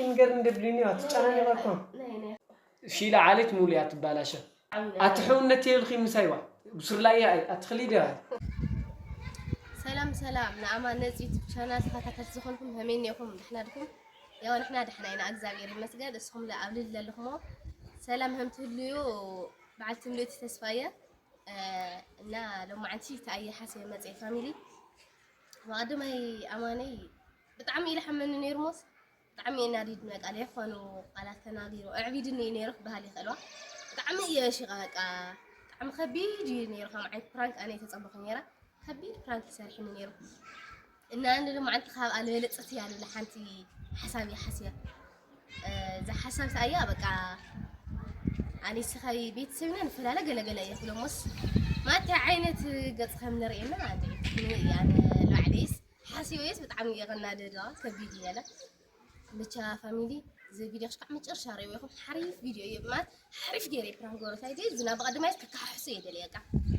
ነገር እንደ ብሊኒ ኣትጨናነቐ እኮ። ናይ ናይ ሺላ ዓሌት ሙሉ እያ ትባላሸ። ዓሚ ኣቲ ሕውነት የብልኺ ምሳይዋ። ብሱር ላይ ኣይ ኣትኽሊ ዲያ። ሰላም ሰላም ንኣማን ነፂ ዩቱብ ቻናል ተኸታተልቲ ዝኾንኩም ከመይ እኒኹም? ደሕና ድኹም? ያው ንሕና ደሕና ኢና እግዚኣብሔር ይመስገን። እስኹም ለ ኣብ ልል ዘለኹሞ ሰላም ከም ትህልዩ በዓልቲ ምልእቲ ተስፋ እየ። እ፣ እና ሎማዓንቲ ተኣየ ሓስየ መፅየ ፋሚሊ። መቐድማይ ኣማነይ ብጣዕሚ ኢለ ሓመኒ ነይሩ ሞስ ብጣዕሚ የናዲድኒ። በቃ ዘይኮኑ ቃላት ተናጊሩ ኣዕቢድኒ እዩ ነይሩ ክበሃል ይኽእልዋ። ብጣዕሚ እየ በሺቐ። በቃ ብጣዕሚ ከቢድ እዩ ነይሩ። ከም ዓይነት ፕራንክ ኣነ ተፀበኹ ነይረ። ከቢድ ፕራንክ ይሰርሕኒ ነይሩ። እና ኣነ ድማ ዓንቲ ካብ ኣልበለፀት እያ ልብላ ሓንቲ ሓሳብ እየ ሓስያ። እ፣ እዛ ሓሳብ ተኣያ በቃ ኣነ ስኻይ ቤተሰብና ንፈላለ ገለገለ እየ ክብሎ ሞስ ማታ ዓይነት ገፅ ከም ንርእየና ኣድዒ እያ ንላዕሊስ ሓስዮስ ብጣዕሚ እየ ከናደድዋ ከቢድ እያለ። ብቻ ፋሚሊ እዚ ቪድዮ ክሻዕ መጨረሻ ርእይዎ ኢኹም። ሓሪፍ ቪድዮ እዩ ማለት ሓሪፍ ገይረ ፕራንክ ጎረታይ ደ ዝና በቐድማይስ ክከሓሕሶ እየ ደልየ በቃ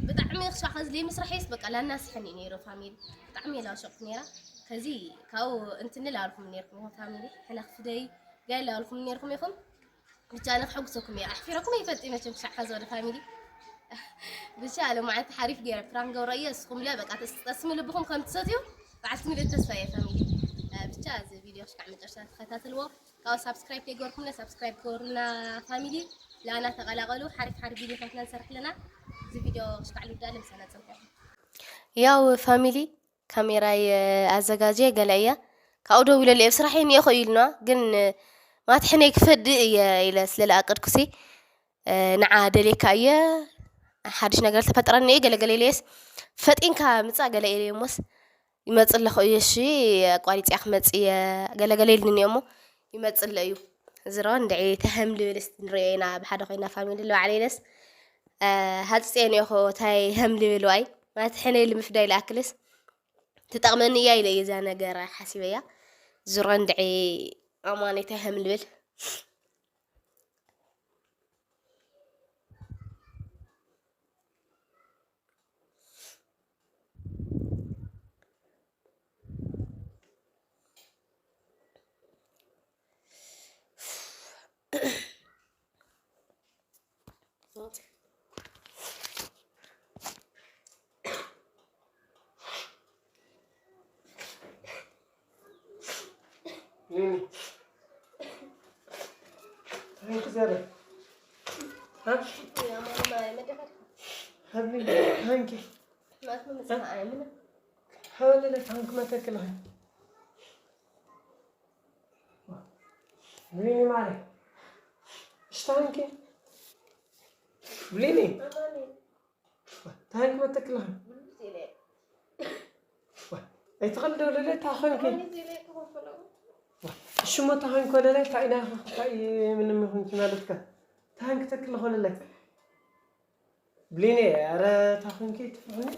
ብጣዕሚ ክሻዕ ከዚ ለይምስራሐይስ በቃ ላናስሐኒ እዩ ነይሩ ፋሚሊ። ብጣዕሚ እየ ላሸቕኩ ነይራ። ከዚ ካብኡ እንትንል ኣልኩም ነይርኩም ኢኹም ፋሚሊ። ሕነ ክፍደይ ገለ ኣልኩም ነይርኩም ኢኹም። ብቻ ኣነ ክሕጉሰኩም እየ ኣሕፊረኩም ኣይፈልጥ መቸም ክሻዕ ከዚ ወደ ፋሚሊ። ብቻ ሎማዓንቲ ሓሪፍ ገይረ ፕራንክ ገብረ እየ። እስኹም ለ በቃ ተስ- ጠስሚ ልብኹም ከም ትሰትዩ በዓልቲ ሚልዮን ተስፋ እየ ፋሚሊ። እ፣ ብቻ እዚ ቪድዮ ክሻዕ መጨረሻ ተኸታተልዎ። ካብኡ ሳብስክራይብ ዘይገበርኩምለ ሳብስክራይብ ገበሩና ፋሚሊ። ላና ተቐላቐሉ ሓሪፍ ሓሪፍ ቪድዮታትና ንሰርሕ ኣለና። እዚ ቪድዮ ክሻዕ ልውዳለ ምሳና ፀንሑ። ያው ፋሚሊ ካሜራይ ኣዘጋጅየ ገለ እየ ካብኡ ደው ኢለለይ ኣብ ስራሕ እየ እኒኦ ኢሉና ግን ማትሕነይ ክፈድእ እየ ኢለ ስለለኣቀድኩሲ ንዓ ደልየካ እየ ሓድሽ ነገር ዝተፈጠረኒ እየ ገለገለ ኢለየስ ፈጢንካ ምፃእ ገለ ኢለየ እሞስ ይመፅእ ኣለኹ እየ እሺ ኣቋሪፅያ ክመፅእ እየ ገለገለ ኢልኒ እሞ ይመፅእ ኣሎ እዩ ዝሮ እንድዒ ተሀም ልብል እስቲ ንሪኦ ኢና ብሓደ ኮይና ፋሚሊ ልባዕለ ኢለስ ሃፅፅየ እኒኦኹ ታይ ሀም ልብል ዋይ ማትሕነይ ልምፍዳይ ልኣክልስ ትጠቕመኒ እያ ኢለ እየ እዛ ነገር ሓሲበያ ዝሮ እንድዒ ኣማነይ ታይ ሀም ልብል ኒኒ ታንኪ ዘረ እ ሀብኒ ታንኪ ሀበለለ ታንኪ መተክልኸ ብሊኒ ማሪ እሽታንኪ ብሊኒ ታንኪ መተክልኸ ኣይትኸል ዶ ለለ ታኸንኪ ሽሞ ታኸንኮ ለለ እንታይ ኢና እንታይ ምንም ይኹንኪ ማለትካ ታንኪ ተክልኸ ለለ ብሊኒ ኣረ ታኸንኪ ትፍኒ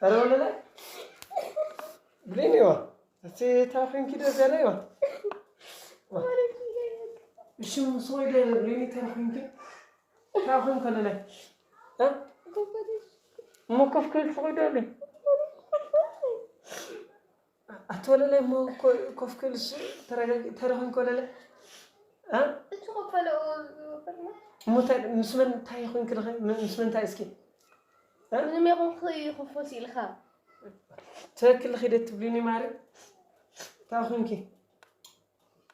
ኣረ ወለለ ብሊኒ ዋ እቲ ታኸንኪ ዶ ዘለ ዋ እሺ ምስ ወይ ደ ብሊኒ ታኸንኪ ታኸን ከለለ እ እሞ ኮፍ ክብል ትኽእሉ ዶ ኣቲ ወለለ እሞ ኮ- ኮፍ ክብል ስ- ተረጋጊ ተረኸን ከለለ እ እሱ ከፈለው ፈርና እሞ እንታይ ምስ መን እንታይ ይኹን ክልኸ ም- ምስ መን እንታይ እስኪ ምንም ይኹን ክይኹፎስ ኢልካ ትክክል ኺደ ትብሉኒ ማሪ እንታይ ኹንኪ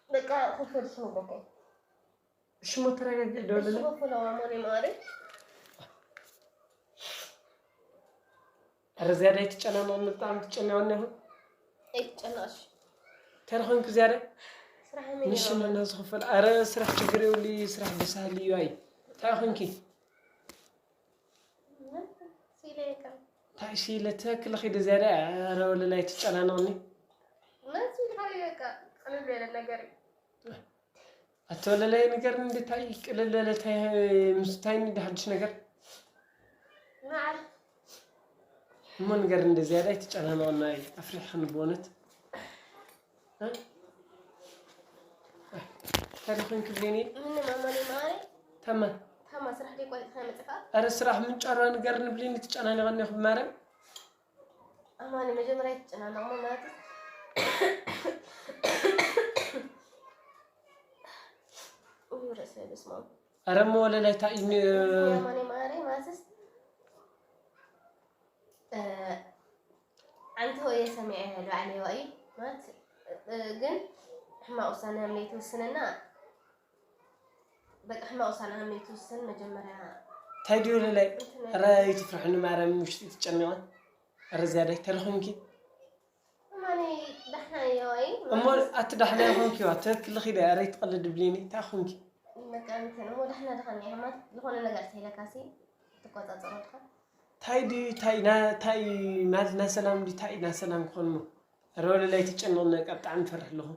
በቃ ክፈል ሰው በቃ ሽሞ ተረጋጊ ደወለለ እሱ ከፈለው አሞኔ ማሪ ኣረ ዝያዳ ኣይትጨናነቕኒ ብጣዕሚ ትጨናወኒ ይኹን ኣይትጨነቕሽ እንታይ ኾንክ ዝያዳ ስራሕ ንሽመና ዝኽፈል ኣረ ስራሕ ችግር የብሉ ስራሕ ደሳሊ እዩ ኣይ እንታይ ኾንኪ እንታይ ሲለ ትክክል ኺደ ዝያዳ ኣረ ወለላ ኣይትጨናነቕኒ ነገር ኣተወለለይ ነገር እንድታይ ቅልል በለ እንታይ ምስታይ እንዲ ሓድሽ ነገር እሞ ነገር እንደ ዝያዳ ኣይትጨናነቕና ኣፍሪሕኒ ብእውነት ተደኾን ክብሌኒ ምን ማማኔ ማሪ ተማ ታማ ስራሕ ደይ ቆሊጥካ መፅኻ ኣረ ስራሕ ምንጨራ ነገር ንብሌኒ ትጨናነቐኒ ይኹብ ማርያም ኣማኒ መጀመርያ ይትጨናነቕ ማለት ኧረ እሞ ወለላይ እንታይ እዩ ን- ማኔ ማሬ ማለትስ ኣንተ ወይ ሰሚዐ ልባዕለዋ እዩ ማለት ግን ሕማቅ ውሳነ ሃምለይ ትውስንና በቃ ሕማቅ ውሳነ ሃምለይ ትውስን መጀመርያ እንታይ ድዩ ወለላይ? ኧረ ኣይትፍርሕኒ ማርያም ውሽጢ ትጨኒቐ። ኧረ ዝያዳይ እንታይ ኮንኪ? ማኔ ዳሕና እየዋይ እሞ ኣቲ ዳሕና ይኾንኪ ዋ ትክክል ኺደ። ኧረ ኣይትቐልድ ብሊኒ እንታይ ኮንኪ? በቃ እንትን እሞ ዳሕና ድኻ እኒኣ ማለት ዝኾነ ነገር ተይለካሲ ትቆጻጸሮ ድኻ ታይ ድዩ ታይ ና- ታይ ማለት ናይ ሰላም ድዩ ታይ ናይ ሰላም ክኾን ሞ ኧረ ወለላይ ትጨንቕኒ በቃ ብጣዕሚ ፈርሕ ኣለኹ።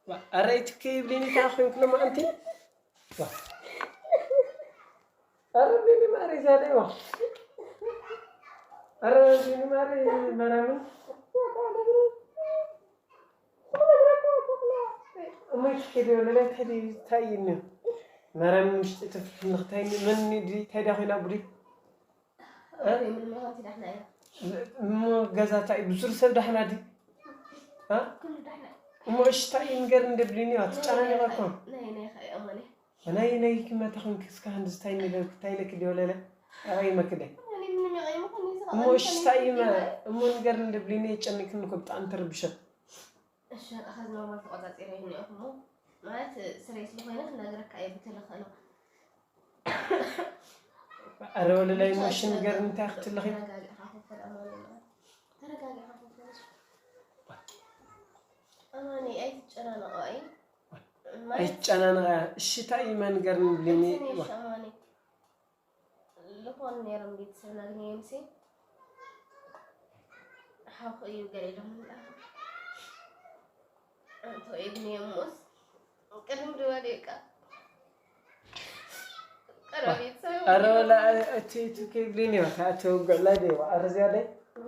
ዋ፣ ኧረ ኣይትከይ ብሊኒ እንታይ ኮንኪ ሎማዓንቲ? ዋ። ኧረ ብሊኒ ማረይ ዛደይ ዋ። ኧረ ብሊኒ ማረይ መራምን እሞ ይትከድ ወለላይ እንታይ ድዩ እንታይ እዩ እኒኦ? መራምን ውሽጢ ትፍልፍል ንኽታይ መን ድዩ እንታይ ድያ ኮይና ቡዲ? ምን መኾንቲ ዳሕና እያ እሞ ገዛ እንታይ እዩ ብሱር ሰብ ዳሕና ድዩ? እ? ኩሉ ዳሕና እዩ እሞ እሺ እንታይ እዩ ንገርኒ እንደ ብሊኒ ዋ ትጨናኒቐ እኮ ናይ ናይ ኸ እሞኒ ናይ ናይ ክመታ ኮንክ እስካ ክንዲ እንታይ ንገርክ እንታይ ኢለክ ድዮ ለለ ኣቐይመክ ደ እሞኒ ምንም ይቐይምኹም እዩ እሞ እሺ እንታይ እዩ መ- እሞ ንገርኒ እንደ ብሊኒ የጨኒክኒ እኮ ብጣዕሚ ተረብሸ እሺ በቃ ከዚ ኖርማል ተቆጻጺረ ይህኒኦኩሞ ማለት ስሬስ ዝኾነ ክነግረካ እየ ብተለኸሎ ኣረ ወለላይ እሞ እሺ ንገርኒ እንታይ ክትልኺ ተረጋጊኻ ኮፈል ኣማኒ ማለት ተረጋጊኻ ኮፈል ኣማኒ ኣይትጨናነቕ ኣይ ማለት ኣይትጨናነቐ እሺ እንታይ እዩ መ ንገርኒ ብሊኒ እንትን እሺ ኣማኒ ዝኾኑ ነይሮም ቤተሰብና ግን የምሲ ሓኹ እዩ ገለ ኢሎም እንዳ እንቶ እግኒ የምስ ቅድም ድዋ ደቃ ቀረ ቤተሰብ ኣረ ወላ እቲ እቲ ከይብሊኒ ዋ እቲ ውግዕላ ደዋ ኣረ ዝያደይ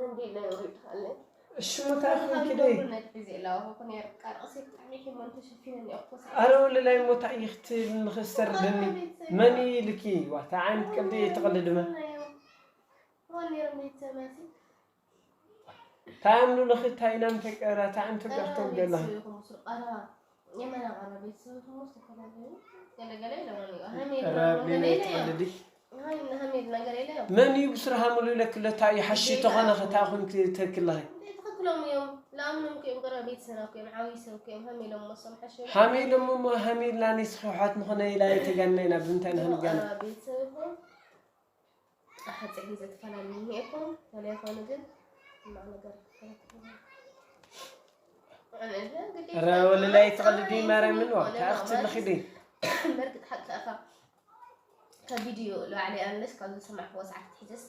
እንዲ ኢለ ይውሪድ ሃለኝ እሺ እንታይ ኮንኪ ደይ ነድፊ ዘላ ወኹ ነይር ቃርቅሲ ብጣዕሚ ሒሞን ተሸፊነን ይቕቶሳ ኣረ ወለላይ ሞ እንታይ እዩ ክትብል ንኽሰርደኒ መን እዩ ኢልኪ ዋ እንታይ ዓይነት ቀልዲ እየ ትቐልድ መ ሆን ነይሮም ቤተሰብ ናሲ ታምኑ ለኺ ታይናም ተቀራ ታዕም ተቀርተው ገላ የመና ቀረባ ቤተሰብ ስ ተፈላለዩ ገለገለ ኢለማ ሃሜድ ረቢ ገለ ናይ ኢለዮ ትቐልዲ ሃሜድ ነገር ኢለዮ መን እዩ ብስርሃ ሙሉ ኢለክለታ እዩ ሓሺ ተኾነ ኸታ ኹን ትተክለኸ ትኽክሎም እዮም ለኣምኖም እዮም ቀረባ ቤተሰብ እዮም ዓብይ ሰብ እዮም ሃሜሎም መሶም ሓሽ ሃሜሎም እሞ ሃሜልና ኒስኺ ውሓት ንኾነ ኢላ የተጋነና ብምንታይ ንኽንጋነ ቤተሰብ ይኹን ሓፂር ግዜ ትፈላለዩ እኒኤኩም ገለ ይኾኑ ግን ሕማቕ ነገር ረ ወለላይ ትቐልዲ ማርያምን ዋ ታኽትልኺ ዲ በርግጥ ሓቂ ኣኻ ካብ ቪድዮ ለባዕለይ ኣነስ ካብ ዝሰማዕክዎ ሰዓት ትሕዝስ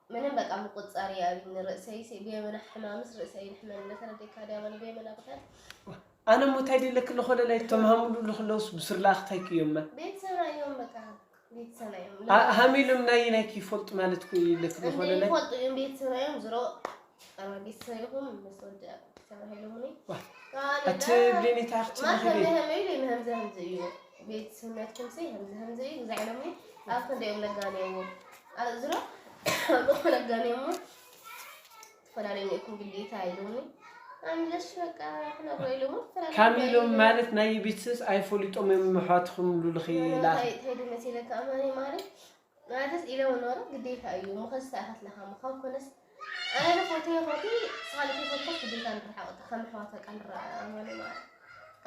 ምንም በቃ ምቁፅፃር እያ ኣብኒ ርእሰይ ብየመና ሕማምስ ርእሰይ ንሕመም ለተረደካ ድያ በለ ብየመና ብታት ኣነ ሞ እንታይ ደለክ ለኾለላይ ተማሃሙሉ ለኽለውስ ብስር ለኣኽታይክ እዮም መ ቤተሰብና እዮም በቃ ቤተሰብና እዮም ሃሚሎም ናይ ናይክ ይፈልጡ ማለት ኩ ይለክ ለኾለላይ ይፈልጡ እዮም ቤተሰብና እዮም ዝሮ ቀረባ ቤተሰብ ይኹም ምስ ወዲ ተባሂሎምኒ ኣትብሊኒ ታኽቲ ማከለ ሀመይሉ ንሀምዘ ህምዘ እዩ ቤተሰብነትኩም ሲ ህምዘ ህምዘ እዩ ብዛዕሎምኒ ኣብ ክንደዮም ለጋነየዎ ዝሮ ልኾ ለጋነየሞ ተፈላለዩ እኩም ግዴታ ኢሉኒ ኣምለሽ በቃ ክነግሮ ኢሉሞ ካሚሎም ማለት ናይ ቤተሰብስ ኣይፈሊጦም እዮም ምሕዋትኹም ሉልኺ ላ ተይዱ መሲለካ ኣማኒ ማለት ማለትስ ኢለ ነበሩ ግዴታ እዩ ምኸዚ ተኣኸትለኻ ምኻብ ኮነስ ኣነ ንፈትዮ ኾቲ ስኻልቲ ፈትኮስ ግዴታ ንርሓቕ ከም ኣሕዋት በቃ ንረኣ ኣማኒ ማለት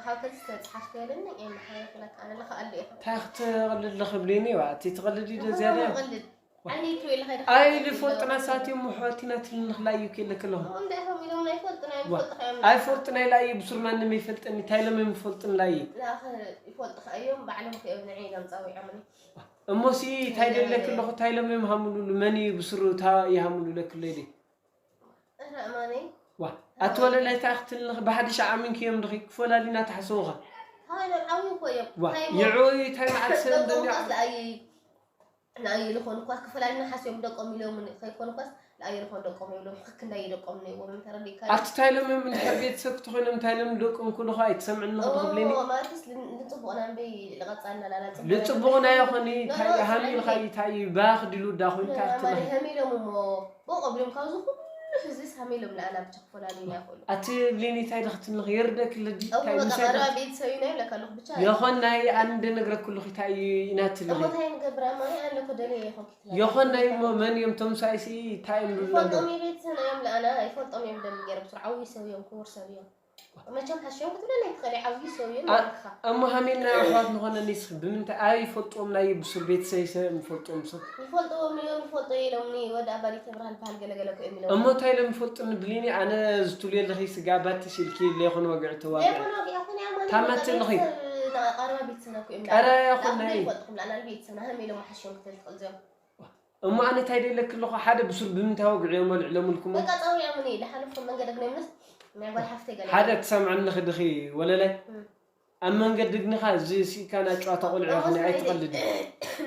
ካብ ከዚ ዝተፅሓፍከለኒ የመሓላለፍለካ ኣነ ለኽኣሉ ኢኹ እንታይ ክትቕልድ ለኽብሊኒ ዋ እቲ ትቕልድ ዩ ዝያዳ ቀልድ ዓይነይቱ ኢለ ኸይደ ኣይ ልፈልጥና ሳትዮም ምሕዋቲና ትልንኽላዩ ከለክ ኣለኹ እንደ ከም ኢሎም ኣይፈልጥና ይፈልጥካ እዮም ኣይፈልጥና ኢላ እዩ ብሱር ማንም ይፈልጥኒ እንታይ ሎም እዮም ይፈልጥን ላዩ ይፈልጥካ እዮም ባዕሎም ከዮም ንዒ ኢሎም ፀዊዖምኒ እሞሲ እንታይ ደለክ ኣለኹ እንታይ ሎም እዮም ሃምሉሉ መን እዩ ብስሩ እታ ይሃምሉ ለክለይ ዲ እረ እማነይ ዋ ኣቲ ወለላይ እንታይ ክትልንኽ ብሓድሽ ዓሚንክዮም ድኺ ክፈላሊና ተሓስቡኻ ሃይሎም ዓብዩ እኮ እዮም ዋ ይዕወዩ እንታይ መዓት ሰብ እንደሚያ ለኣየ ለኣየ ዝኾኑ እኳ ክፈላሊና ሓስዮም ደቆም ኢሎም ከይኮኑ እኳስ ለኣየ ዝኾኑ ደቆም ይብሎም ክክ እንዳየ ደቆም ነይዎም ተረዲካ ኣብቲ እንታይ ሎም እዮም እንድሕር ቤተሰብ ክትኾይኖም እንታይ ሎም ደቆም ኩልኻ ኣይትሰምዕኒ ክብለኒ ማለትስ ንፅቡቕና እምበይ ልቐፃልና ላላ ልፅቡቕና ይኾኒ እንታይ ሃሚልኻ እንታይ እዩ ባኽ ድሉ ዳኹ እንታይ ክትልኽ ሃሚሎም እሞ ብቆ ቢሎም ካብዚ ኩሉ እዚስ ሃሜሎም ለኣና ብቻ ክፈላለዩና ይኽእሉ። ኣቲ ብሌኒ እንታይ ደኽትልኽ የርደክ ለዲ እሞ እንታይ በቃ ምሳይ ቀረባ ቤተሰብ ኢና ይብለካ ኣለኹ ብቻ። የኾን ናይ ኣንድ ነግረኩልኽ እንታይ እዩ ኢናትልኽ እሞ እንታይ ንገብር ኣማኒ ኣነ እኮ ደልየ ይኹን ክትላ የኾን ናይ እሞ መን እዮም ቶም ሳይሲ እንታይ እዮም ዝብሉ ኣለዉ ይፈልጦም እዩ ቤተሰብና እዮም ለኣና ይፈልጦም እዮም ደም ገይሮም ስር ዓብዪ ሰብ እዮም ክቡር ሰብ እዮም። መቸም ሓሽዮም ክትብለና ይትኽእል እዩ ዓብዪ ሰብ እዮም ኣ- ይብለካ። እሞ ሃሜልና ኣሕዋት ንኾነ ኒስኽ ብምንታይ ኣይ ይፈልጥዎም ናይ ብሱር ቤተሰብ ሰብ ይፈልጥዎም ሰብ ይፈልጥዎም እዮም ይፈልጦ ኢሎምኒ ወዲ ኣባዲ ተብርሃን በሃል ገለገለ እኮ እዮም ኢሎም እሞ እንታይ ኢሎም ይፈልጡኒ ብሌኒ ኣነ ዝትልየ ኣለኺ ስጋ ባት ሲልኪ ለይኾነ ወግዒ ተዋግዒ ዘይኮነ ወግዒ ይኹን ያማኒ ታማቲ ኣለኺ ቀረባ ቤተሰብና እኮ እዮም ቀረ ለኣና ይኹን ናይ ይፈልጥኩም ለኣና ቤተሰብና ሃሜሎም ሓሽዮም ክትብል ትኽእል እዮም። እሞ ኣነ እንታይ ደለክ ኣለኹ ሓደ ብሱር ብምንታይ ወግዒ እዮም ኣልዕሎምልኩም በቃ ጸዊዖምኒ ይልሓልፍኩም መንገዲ ግነምስ ናይ ጓል ሓፍተይ ገለ ሓደ ትሰምዕኒ ክድኺ ወለላይ እም። ኣብ መንገዲ ግንኻ እዚ ስኢካ ናይ ጨዋታ ቆልዑ ይኹን ኣይትቐልድ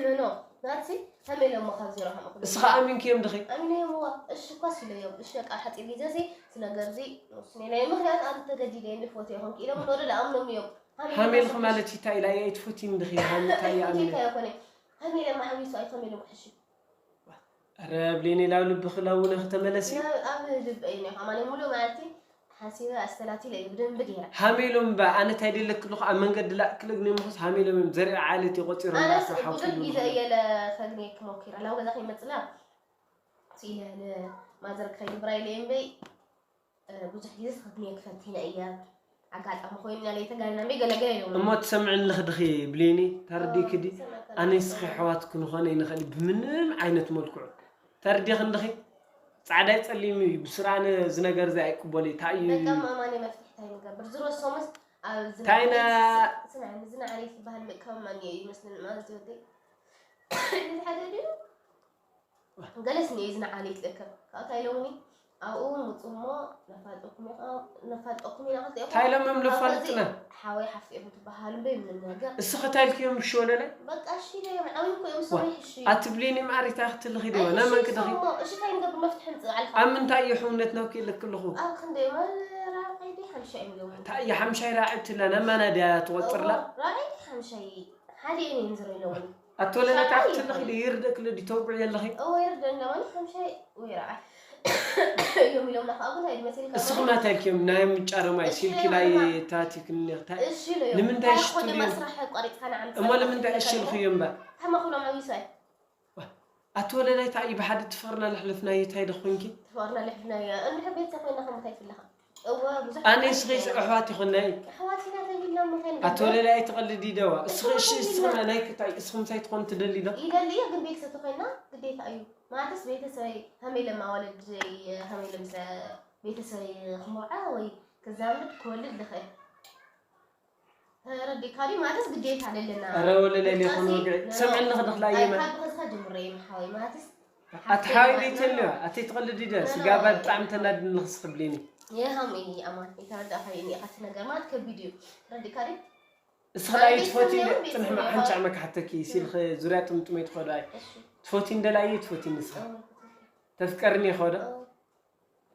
ኖኖ ናትሲ ሃሜሎሞ ካብ ዜሮ ሃመ እስኻ ኣሚንክዮም ድኺ ኣሚነዮምዋ እሺ እኳ ሲለዮም እሺ በቃ ሓፂር ግዜ ሲ ስነገርዚ ስኔናዮ ምክንያት ኣንተ ተገዲደ ንፎት ይኹን ኢሎም ኖዶ ለኣምኖም እዮም ሃሜልክ ማለት ይታይ ኢላ እያ ኣይትፈትይኒ ድኺ ሃሜታይ ኣሚነ ይኮነ ሃሜለ ማዓዊሱ ኣይከሜሎም ሕሺ ኧረ ብሌኒ ላብ ልብኺ ላውነ ክተመለሲ ኣብ ልበይ ነው ከማን ሙሉ ማለት ሓሲበ ኣስተላቲለ እዩ ብደንብ ገይራ ሃሜሎም እባ ኣነ ታይ ደለክልኹ ኣብ መንገዲ ላእክለ ግኔ ምኹስ ሃሜሎም እዮም ዘርኢ ዓለት ይቆፂሩ ኣነስ እንዳሓውሱ ብዙሕ ግዜ እየ ለኸግኔክ ሞኪረ ናብ ገዛ ከይመፅላ ኢለ ንማዘር ክኸይድ ብራ ኢለ እምበይ ብዙሕ ግዜ ክግኔክ ፈቲነ እየ ኣጋጣሚ ኮይና ለይተጋንና እምበይ ገለገለ ኢሎም እሞ ትሰምዕኒ ልኽድኺ ብሌኒ ታርዲክዲ ኣነ ንስኺ ኣሕዋት ክንኾነ ይንኽእል ብምንም ዓይነት መልክዑ ተርዲኽ እንድኺ ፃዕዳይ ፀሊም እዩ ብስራነ ዝነገር እዚ ኣይቅበል እዩ እንታይ እዩ በቃ ማማኔ መፍትሒ እንታይ ንገብር ዝሮ ሶምስ ኣብ ዝና- ታይና ስምዐኒ ዝና ዓሌት ዝበሃል ምእካብ ማን እዩ ይመስለኒ ማለት ዝወደይ እዚ ሓደ ድዩ ገለስ እኒኦ ዝና ዓሌት ልእከብ ካብታ ኢሎምኒ ኣብኡ ምፁ እሞ ነፋልጠኩም ኢኻ- ነፋልጠኩም ኢና ክልቲኦም እንታይ ኢሎምም ነፋልጥና ሓወይ ሓፍቲ ኢኹም ትበሃሉ በይ ምንም ነገር እስኺ እንታይ ኢልክዮም ብሽወለለ በቃ እሺ ኢለዮም ዓብዩ እኮ እዮም ሰማይ ሕሺ ኣቲ ብሌኒ ማዕሪታ ክትልኺ ዲዋ ናብ መን ክድኺ እሺ እንታይ ንገብር መፍትሒ ምፅእ ዓልካ ኣብ ምንታይ እዩ ሕውነት ናብ ክልክ ኣለኹ ኣብ ክንደይ መራብዓይ ዲ ሓምሻ እዮም ኢሎም እንታይ እዩ ሓምሻይ ራዒ ትላ ናብ ማና ድያ ትቆፅርላ ራዕይ ሓምሻይ ሓደ እዮም እዮም ዝረኢሎም ኣቶ ለለታ ክትልኺ ዲ ይርደክ ለዲ ተውግዕ የለኺ እወ ይርደ እንዳማኒ ሓምሻይ ወይ ራዕይ እዮም ኢሎም ናኻ ኣጉን ሃይድ መሲልካ እስኺ ማታይ ልክዮም ናይ ምጫረ ማይ ሲልኪ ላይ ታቲ ክንኔኽታ ንምንታይ ሽቱ ድዮም ስራሕ ኣቋሪፅካ ንዓም እሞ ንምንታይ እሽልኽዮ እምበር ከማኹሎም ዓብዩ ሰይ ኣቲ ወለላይ ታይ ብሓደ ትፈርና ለሕለፍናዮ ታይ ደኾንኪ ትፈርና ለሕፍናዮ እንድሕር ቤተሰብ ኮይና ከም እንታይ ትብለኻ እወ ብዙሕ ኣነ ስኺ ኣሕዋት ይኾናይ ኣሕዋት ኢና ተይብልና ምኸን ኣቲ ወለላይ ኣይትቐልዲ ደዋ እስኺ እሺ እስኺ ናይ ክታይ እስኺ ምሳይ ትኾን ትደሊ ዶ ይደሊ እየ ግን ቤተሰብ ተኮይና ግዴታ እዩ ማለትስ ቤተሰበይ ከመይ ለማዋለድ ከመይ ለምሰ ቤተሰበይ ክመርዓ ወይ ክዛምድ ክወልድ ልኽእል ተረዲእካ ድዩ ማለትስ ግዴታ ኣለና ኧረ ወለለይ ሌኾን ወግዒ ትሰምዕኒ ክድኽላ እየማ ካብ ብኸዝኻ ጀምረ እዩ ሓወይ ማለትስ ኣቲ ሓወይ ደይተልዮ ኣቲ ትቐልድ ደ ስጋባ ብጣዕሚ ተናድኒ ንኽስኽብሊኒ የሃም እዩ ኣማን የተረዳእካ እዩ እኒኻ እቲ ነገር ማለት ከቢድ እዩ ተረዲእካ ድዩ እስኽላ እዩ ትፈትዩ ጽንሕማ ሓንጫዕ መካሓተኪ ሲልኸ ዙርያ ጥምጥመይ ትኸዶ ኣይ ትፈትዩ እንደላ እዩ ትፈትዩ ንስኻ ተፍቀርኒ ይኸዶ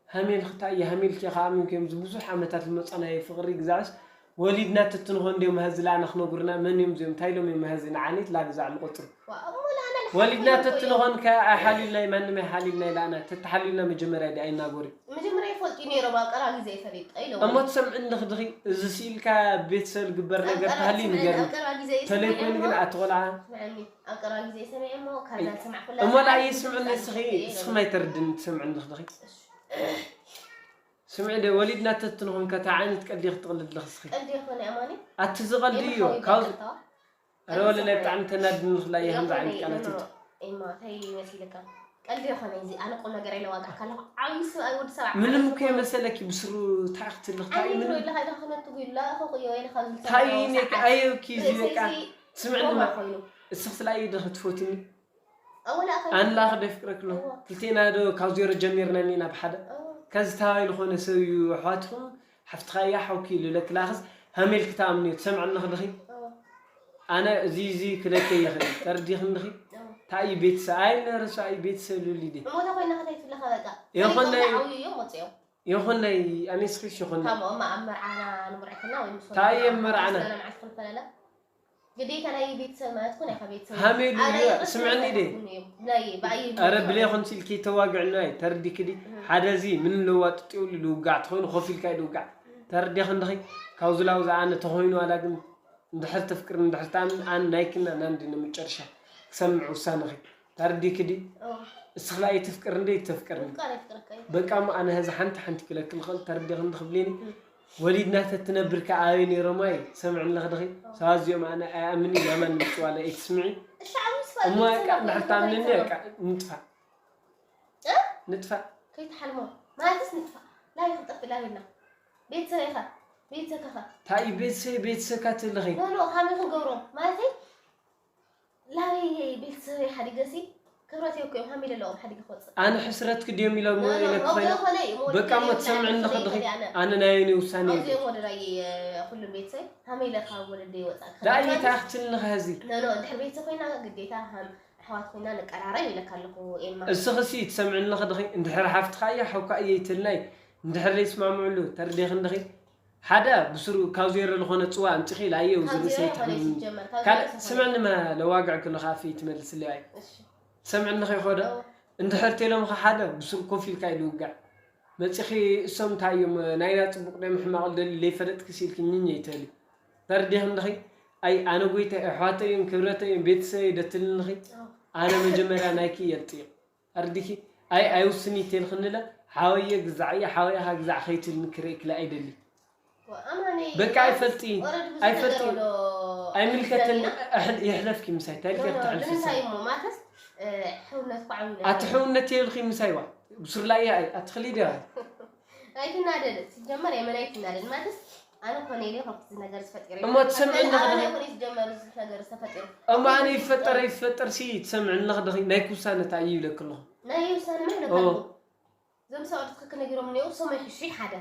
ሃሜል ክታይ እየ ሃሜል ኬ ከኣምን ከዮም ዝብዙሕ ዓመታት ዝመፃናዮ ፍቕሪ ግዛዕስ ወሊድና ተትንኾ እንዲዮም መሀዚ ለኣና ክነጉርና መን እዮም እዚኦም እንታይ ኢሎም እዮም መሀዚ ንዓኒ ትላ ግዛዕ ልቆፅሩ ወሊድና ተትንኾን ከ ኣይሓልዩልና ማንም ኣይሓልዩልና ይለኣና ተተሓልዩልና መጀመርያ ዲ ኣይናጎሪ መጀመርያ ይፈልጡ ነይሮም ኣብ ቀራ ግዜ ይፈሊጥ ኢሎም እሞ ትሰምዕኒ ክድኺ እዚ ስኢልካ ቤተሰብ ዝግበር ነገር ተሃልዩ ንገርኒ ተለይ ኮይኑ ግን ኣቲ ቆልዓ ኣብ ቀራ ግዜ ሰሚዐ እሞ ካዛ ዝሰማዕ ኩላ እሞ ላየ ስምዕኒ እስኺ እስኺ ማይ ተርድኒ ትሰምዕኒ ክድኺ ስምዒ ደ ወሊድና ተትንኾን ከታ ዓይነት ቀልዲ ክትቕልድ ኣለኽ እስኺ ቀልዲ ይኾነ ኣማኒ ኣቲ ዝቐልዲ እዩ ካብ ኣረ ወለላይ ብጣዕሚ ተናድኒ ክላ እየ ከምዚ ዓይነት ቃላት እዩ ኢማ እንታይ ይመስልካ ቀልዲ ይኾነ እዚ ኣነ ቁም ነገር ኢለ ዋጋ ካለኹ ዓብዪ ሰብ ኣይ ወዲ ሰብ ምንም እኮ የመሰለኪ ብስሩ ታዕኽትልኽ እንታይ እዩ ምንም ኢለካ ኢለካ ክነቱ ጉላ ከቁዮ ኢለካ እንታይ እዩ ኔክ ኣየውኪ እዚ በቃ ስምዕኒ ኮይኑ እስኽ ስላ እዩ ዶ ክትፈትኒ ኣወላ ኣንላ ክደ ፍቅረክሎ ክልቴና ዶ ካብ ዜሮ ጀሚርና ኒና ብሓደ ከዚ ተባይ ዝኾነ ሰብ እዩ ኣሕዋትኹም ሓፍትኻ እያ ሓውኪ ኢሉ ለክላኽስ ሃሜል ክተኣምኒ ትሰምዐኒ ክድኺ ኣነ እዚ እዚ ክለከ ይኽእል ተርዲኽንድኺ እንታይ እዩ ቤተሰብ ኣይ ነርሱ ኣይ ቤተሰብ ልብሊ ዲ እሞታ ኮይና ከታይ ትብለካ በቃ ይኹን ናይ ዓብዩ እዮም ወፅኦም ይኹን ናይ ኣኔስኺስ ይኹን ከምኦም ኣብ መርዓና ንምርዕትና ወይ ምስ እንታይ እዮም መርዓና መዓልቲ ክንፈላለ ግዴታ ናይ ቤተሰብ ማለት ኮነ ኢኻ ቤተሰብ ሃሜሉ ኣነ እዩ፣ ይቕርታ ስምዕኒ ይብለካ ድየ? ትብሉ እዮም። ናይ ብኣይ ኣረ ብሌኹን ሲልኪ ተዋግዕና እዩ ተርዲክዲ ሓደ እዚ ምን ለዋጥጥኡ ልውጋዕ ትኾይኑ ኮፍ ኢልካ ይልውጋዕ ተርዲኽ እንድኺ ካብዚ ላውዚ ኣነ ተኾይኑ ዋላ ግን እንድሕር ተፍቅር እንድሕር ተኣምን ኣን ናይክና ናንዲ ንመጨረሻ ክሰምዕ ውሳነኺ ተርዲክዲ እስኽላ ይትፍቅር እንደ ይተፍቅርኒ ቃል ይፍቅረካ እዩ። በቃ እሞ ኣነ ሀዚ ሓንቲ ሓንቲ ክለክል ኽእል ተርዲኽ እንድኽብሌኒ ወሊድና ተትነብር ከ ኣበይ ነይሮም ኣይ ሰምዕኒ ለኽድኺ ሰባት እዚኦም ኣነ ኣይኣምን ኢና ማን ምፅዋለ ኣይትስምዒ እሻዕ ምስ እሞ ፋል በቃ እንድሕር ተኣምንኒ በቃ ንጥፋእ ንጥፋእ ከይትሓልሞ ማለትስ ንጥፋእ ናይ ክንጠፍእ ላበልና ቤተሰብ ኢኻ ቤተሰብ ከኻ እንታይ እዩ ቤተሰብ ቤተሰብካ ትልኺ ኖ ኖ ከመይ ክንገብሮም ማለት ላበይ ቤተሰብ ሓዲገሲ ክብረት ይኮ ሃመይ ለለዎም ሓዲገ ክወፅእ ኣነ ሕስረትኪ ድዮም ኢሎም ኖ ኖ ኢለኪ ኣብኡ ኮይኖም ኾነ እዩ በቃ እሞ ትሰምዕኒ ለኽድኺ ኣነ ናይ እኔ ውሳኔ እዩ ኣብዚኦም ወደራይ ኩሉም ቤተሰብ ሃመይ ለካ ወለደ ይወፃ ዳኣ ይታኽትልኒ ኸዚ ኖ ኖ እንድሕር ቤተሰብ ኮይና ግዴታ ሃም ኣሕዋት ኮይና ንቀራረብ ኢለካ ኣለኹ ኤማ እስኽሲ ትሰምዕኒ ለኽድኺ እንድሕር ሓፍትኻ እያ ሓውካ እየ ይትልናይ እንድሕር ዘይስማምዕሉ ተርዴኺ እንድኺ ሓደ ብስሩ ካብ ዜሮ ዝኾነ ፅዋ ኣምፂኺ ላየው ካብ ዜሮ ዝርእሰይ ይኾነ ትሕምኒ ሲጀመር ካብ ካልእ ዜሮ ስምዕኒ መ ለዋግዕ ክልኻ ኣፍ ይትመልስለይ ኣይ እሺ ትሰምዕኒ ኸይኾደ እወ። እንድሕር ቴሎምኻ ሓደ ብስሩ ኮፍ ኢልካ እዩ ልውጋዕ መፂኺ እሶም እንታይ እዮም ናይና ፅቡቕ ደም ሕማቕ ደሊ ለይፈለጥኪ ሲልኪ ኝኝ ይተሊ ተርዴኺ እንድኺ ኣይ ኣነ ጎይታ ኣሕዋተይ እዮም ክብረተይ እዮም ቤተሰበይ ደትልንኺ ኣነ መጀመርያ ናይኪ የልጥዮ ኣርዲኪ ኣይ ኣይውስን ይቴልኽንለ ሓወየ ግዛዕየ ሓወይኻ ግዛዕ ኸይትልኒ ክርእክለ ኣይደሊ በቃ ኣይፈልጢ ኣይፈልጢ ኣይምልከተኒ ይሕለፍኪ ምሳይ እንታይ ልከ ትሕልፊ ንምንታይ እሞ ማለትስ ሕውነት ኳ ዓብዩ ኣቲ ሕውነት የብልኺ ምሳይ ዋ ብሱር ላይ ኣይ ኣትኽሊ ዲያ ኣይትናደድ ሲጀመር የመን ኣይትናደድ ማለትስ ኣነ ኮነ ኢለ ከምዚ ነገር ዝፈጢረ እሞ ትሰምዕኒ ኸ ኣነ ኮነ ዝጀመር እዚ ነገር ዝተፈጢሩ እሞ ኣነ ይፈጠር ይፈጠር ሲ ትሰምዕኒ ኸ ድኺ ናይ ኩሳነ እንታይ እዩ ይብለክ ኣለኹ ናይ ውሳነ ምን ኦ ይለካ እዞም ሰባት ትክክል ነጊሮም እኒኦ ሰማይ ሕሺ ሓደ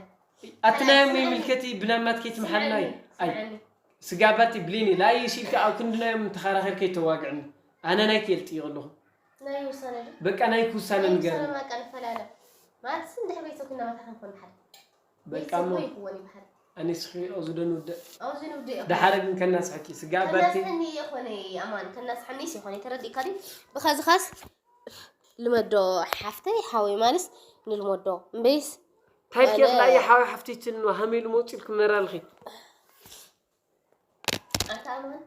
ኣቲ ናይ እሞ ይምልከቲ ብናማት ከይትምሓልና እዩ ኣይ ስምዐኒ ስጋባቲ ብሌኒ ላይ ሲልካ ኣብ ክንዲ ናዮም ተኸራኺር ከይተዋግዕኒ ኣነ ናይ ክየልጥ እዩ ኣለኹ ናይ ውሳነ ዶ በቃ ናይ ኩሳነ ናይ ንገር ውሳነ ማቃ ንፈላለ ማለት እንድሕር ቤተሰብ ክናመታ ክንኮን ሓደ በቃ ቤተሰብ እሞ ወይ ይኽወን ይበሃል ኣነ ስኺ ኦዚ ዶ ንውድእ ኣብዚ ንውድእ እዩ ደሓረ ግን ከናስሐኪ ስጋባቲ ከናስሐኒ የኾነ ኣማን ከናስሐኒስ የኾነ ተረዲእካ ድዩ ብኸዚ ኻስ ልመዶ ሓፍተይ ሓወይ ማንስ ንልመዶ እምበይስ ታይት ኬክ ላይ ሓወይ ሓፍቲ ትልኑ ሃመይ ልመውፅልኩም ነራልኺ ኣንታ ኣማን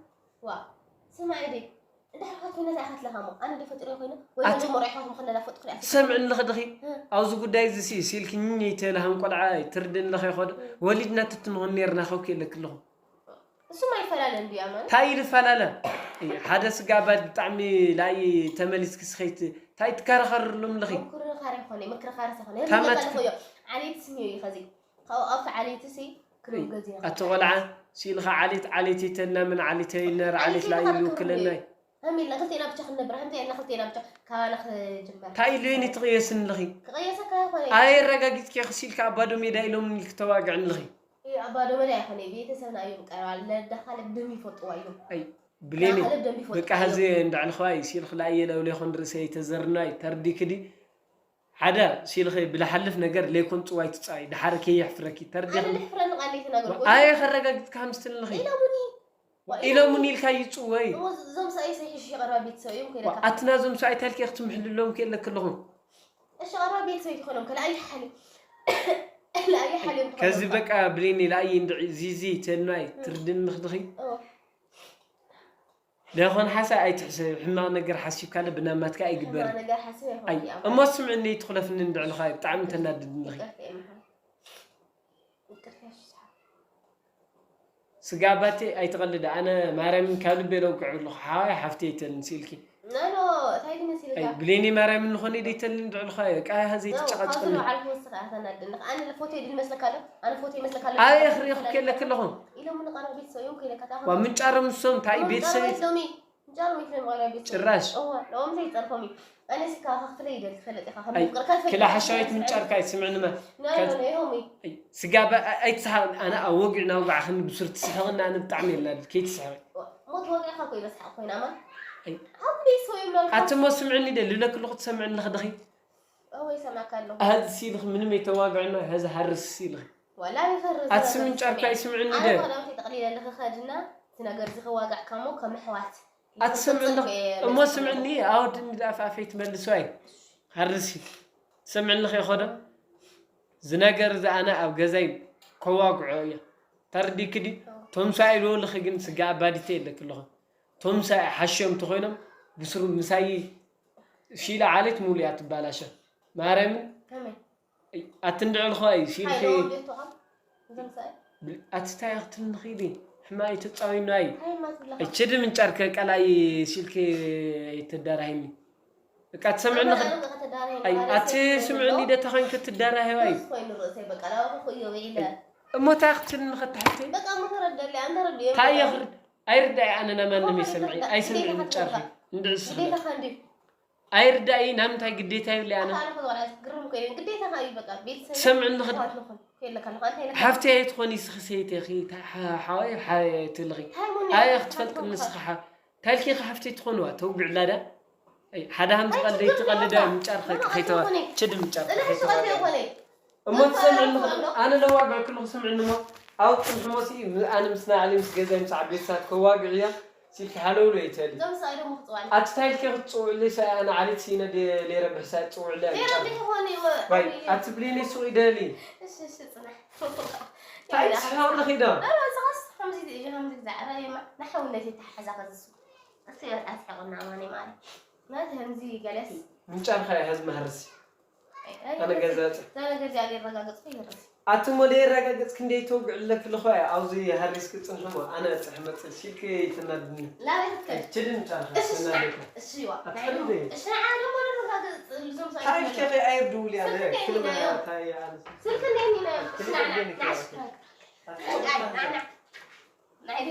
ዋ ስማዒ ዲ እንድሕር ኻት ኮይነ ዛይ ኻትለኻ ሞ ኣነ ዲ ፈጢረ ኮይነ ወይ ዶ መርዒኻ ክም ከለላ ፈጥኩ ሪኣ ትሰምዕኒ ኸድኺ ኣብዚ ጉዳይ እዚ ሲ ሲልክኝ ይተልሃም ቆልዓ ትርድን ለኸ ይኸዶ ወሊድና ትትንኾን ነርና ኸውክ የለክ ኣለኹ እሱም ኣይፈላለን ድዩ ኣማን እንታይ ይፈላለ ሓደ ስጋ ኣባት ብጣዕሚ ላይ ተመሊስኪ ስኸይት እንታይ ትከራኸርሎም ለኺ ምክርኻር ይኾነ ምክርኻር ዝኾነ ታማት- ርዘለኹዮ ዓሌት ስሚዮ እዩ ኸዚ ካብኡ ኣብቲ ዓሌት ሲ ክልም ገዚና ኣቲ ቆልዓ ሲልኻ ዓሌት ዓሌት ይተልና ምን ዓሌት ይነር ዓሌት ላይ ይውክለናይ ከም ኢልና ክልቴና ብቻ ክንነብር ከምቲ ኢልና ክልቴና ብቻ ካባና ክጅመር እንታይ ኢሉ የኒ ትቕየስኒ ለኺ ክቐየሰካ ይኾነ ኣየረጋጊፅኪ ክሲልካ ኣብ ባዶ ሜዳ ኢሎምኒ ክተዋግዕኒ ለኺ ኣብ ባዶ መዳ ይኾነ ቤተሰብና እዮም ቀረባ ለዳኻ ለብደም ይፈልጥዋ እዮም ኣይ ብሌኒ ለብደም ይፈልጡ በቃ ሀዚ እንድዕልኽዋይ ሲልክ ላየ ለውሌኹን ርእሰይ ተዘርናይ ተርዲክዲ ሓደ ሲልኺ ብልሓልፍ ነገር ለይኮን ፅዋይ ትፃይ ድሓር ከየሕፍረኪ ተርዲኽ ኣነ ድሕፍረኒ ቃል ተናገርኩ ኣየ ከረጋግፅካ ምስትልኺ ኢሎሙኒ ኢሎሙን ኢልካ ይፅወይ እዞም ሰብኣይ ሰይሕሽ ይቐርባ ቤተሰብ እዮም ከይደካ ኣትና እዞም ሰብኣይ ታልኪ ክትምሕልሎም ክየለክ ኣለኹም እሺ ቀርባ ቤተሰብ ይትኾኖም ከላኣይ ሓሊ ለኣይ ሓሊ እዮም ከዚ በቃ ብሌኒ ለኣይ እንድዒ ዚዚ ተልናይ ትርድን ምኽድኺ ደኾን ሓሳይ ኣይትሕሰብ ሕማቕ ነገር ሓሲብካለ ብናማትካ ኣይግበርን ነገር ሓስብ ኣይ ይኾን እሞ ስምዕኒ ትኽለፍኒ እንድዕልኻ ብጣዕሚ ተናድድንኺ ስጋ ኣባቴ ኣይትቐልድ ኣነ ማርያምን ካብ ልቤ ለውግዕ ኣለኹ ሓዋይ ሓፍቲ ኣይተልን ሲልኪ ናኖ እንታይ ትመስል ኣይ እዛ ብሌኒ ማርያምን ዝኾነ ደይተልን ድዕልኻ ቃ ሀዚ ካብዚ ትጨቃጭቅኒ ንባዕልኩ ወስኻ ተናድንኻ ኣነ ፎቶ ድል መስለካ ኣሎ ኣነ ፎቶ ይመስለካ ኣሎ ኣበይ ክሪኹ ከለክ ኣለኹ ኢሎም ንቐረብ ቤተሰብ እዮም ከይለካ ዋ ምንጫሮም እሶም እንታይ ቤተሰብ ሎሚ ምንጫሮም ይፍለም ቀረብ ቤተሰብ ጭራሽ እዋ ሎም ዘይፀርፎም እዩ ኣነ ሲ ካኻ ክፍለ ይደል ትፈልጥ ኢኻ ከም ኣይ ፍቅርካ ዝፈልጥ ክላ ሓሻዊት ምንጫርካ ይስምዕንመ ናኖ ይሆም እዩ ስጋ ኣይትስሓቅ ኣነ ኣብ ወግዕ ናብ ወግዕ ክንዲ ብሱር ትስሕቅና ኣነ ብጣዕሚ የናድድ ከይትስሕቅ ሞት ወግዕኻ እኮ ይበስሓቅ ኮይና ማ ኣይ ኣብ ቤተሰብ እዮም ሎም ኣቲ እሞ ስምዕኒ ደ ልብለክ ኣለኹ ትሰምዕኒ ለኽድኺ ወይ ሰማካ ኣለኹ ኣዚ ሲልኽ ምንም የተዋግዕና ሀዚ ሃርስ ሲልኽ ዋላ ይኸርዝ ኣቲ ስምንጫርካ ይስምዕኒ ደ ጠቅሊለ ልኽኸድና እቲ ነገር እዚ ከዋጋዕካ እሞ ከም ኣሕዋት ኣትሰምዕኒ ይኽተልኩ እየ እሞ መሲሉ። ስምዕኒ ኣወድኒ ዳኣፍ ኣፈይ ትመልስዋ እዩ ሃርሲ ሰምዕኒ ከይኮዶ ዝነገር እዚ ኣነ ኣብ ገዛይ ከዋግዖ እየ ተርዲክዲ ቶምሳ ኢልወልኺ ግን ስጋ ኣባዲተ የለክ ኣለኹ ቶምሳ ሓሽዮም ተኮይኖም ብስሩ ምሳይ ሺላ ዓሌት ሙሉ እያ ትባላሸ ማርያምን ከመይ ኣትንድዕልኹ እዩ ሲልኺ ሓይለ ወልዴ ተቋም እዞም ሰብኣይ ኣትታይ ክትንኺዲ ሕማይ ተጻዊና እዩ እንታይ ማትብለካ እችዲ ምንጫርከ ቀላይ ሲልኪ ይትዳራሂኒ እቃ ትሰምዕኒ ከተዳረይ ኣይ ኣቲ ስምዕኒ ደታ ኮይንከ ትዳራሂዋ እዩ ኮይኑ ርእሰይ በቃ ላባኹ እዮ ኢለ እሞታ ክትንኸ ትሕቲ በቃ ምተረደለ ኣንተረድዮ ታየ ክርድ ኣይርዳይ ኣነ ናማንም ይሰምዒ ኣይሰምዒ ምንጫርኪ እንድዕስ ግዴታኻ እንዲ ኣይርዳይ ናምንታይ ግዴታ ይብለ ኣነ ኣነ ከዝዋላ ግርም ኮይኑ ግዴታኻ እዩ በቃ ቤተሰብ ትሰምዕኒ ክድ ኣሕዋት ንኹን ከየለካ ኣለኹ ኣንተ ኢለካ ሓፍቲ ኣይትኾኒ ስኽሰይተኺ ሓዋይ ሓትልኺ እንታይ ሞኒ ኣየ ክትፈልጥ ንስኻ ሓ ታልኪ ሓፍቲ ትኾንዋ ተውግዕላዳ ሓደ ሃም ዝቐልደ ይትቐልዳ ምጫር ከይተዋ ችድ ምጫር ጽንሕ ሽቐት ይኾነ እሞ ትሰምዕኒ ኣነ ለዋግዕ ክልኹ ስምዕኒ ሞ ኣብ ጽንሕ ሞሲ ኣነ ምስ ናዕሊ ምስ ገዛይ ምስ ዓቤት ሳት ከዋግዕ እያ ሲልኪ ሃለውሎ ይተሊ እዞም ሰብኣይ ደሞ ክጽዋኒ ኣቲ ታይልኪ ክትጽውዕሊ ሰኣነ ዓሌት ሲነ ሌረ ብሕሳይ ጽውዕሊ ሌላ ቢሆን ኣቲ ብሌኒ ሱቕ ይደሊ እሺ እሺ ጽናሕ ታይ ስሓው ንኺዶ ኧረ ንስኻስ ከምዚ ከምዚ ዛዕባ የማ ንሓውነት የተሓሓዛ ከዝሱ እስቲ ኣስሕቕና ማኒ ማኒ ናት ከምዚ ገለስ ምንጫርካ እዩ ሀዝ መሃርሲ ኣነ ገዛጽ ዛነ ገዚኣ ሊረጋገጽኩ ይርስ ኣቲ ሞደ የረጋገጽ ክንደይ ተውግዕ ኣለክ ልኾ ኣብዚ ሃሪስ ክጽንሕሞ ኣነ ጽሕ መጽል ሲልክ ይትናድኒ ላበይ ክትከድ ችድን ጫርካ እሺ ተናደካ እሺ ዋ ኣትፈልጥ እሺ ንዓ ደሞ ንረጋገጽ ልዞም ታይልከ ሰ ኣይርድውል ኣነ ስልክ ክልመ ከይዳ። ታይ ኣነ ስልክ እንደኒ ና ክልመ ንዓ ገኒ ንዓ ክላስ ሽካክ ናይ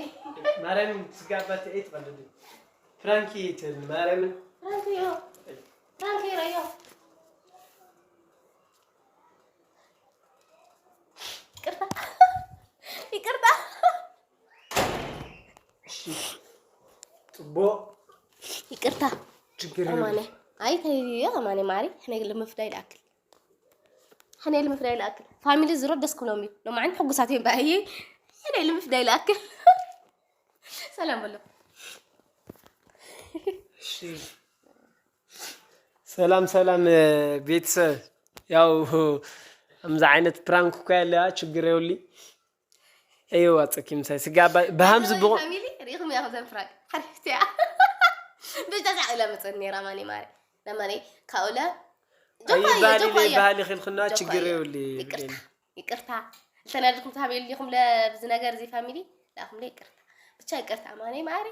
ማርያም ስጋባት እይ ትቐልድ ፍራንኪ ትብል ማርያምን ፍራንክዮ ፍራንክዮ ረዮ ይቅርታ ይቅርታ እሺ ጽቡቅ ይቅርታ ችግር ከማነ የለም። ኣይ ተይዮ ከማነ ማሪ ሕነ ልምፍዳይ ልኣክል ሕነ ልምፍዳይ ልኣክል ፋሚሊ ዝሮ ደስ ክብሎም እዩ ሎማዓን ሕጉሳት እዮም በኣየ ሕነ ልምፍዳይ ልኣክል ሰላም በሎ እሺ ሰላም ሰላም ቤተሰብ ያው ከምዚ ዓይነት ፕራንክ እኮ ያለያ ችግር የውሊ እዩ ዋፀኪ ምሳይ ስጋ ብሃምዚ ብቑ ፋሚሊ ሪኹም ያ ዘን ፍራንክ ሓሪፍቲ እያ ብዝተሳዕ ኢላ መፀኒ ነራ ማኒ ማሪ ለማኒ ካኡለ ጆካ እዩ ይባሊ ጆካ እዩ ባህሊ ክልክና ጆካ ችግር እዩ። የውሊ ይቅርታ ይቅርታ ዝተናደድኩም ተሃቢልኩም ለብዚ ነገር እዚ ፋሚሊ ላኹም ለ ይቅርታ ብቻ ይቅርታ ማኒ ማሪ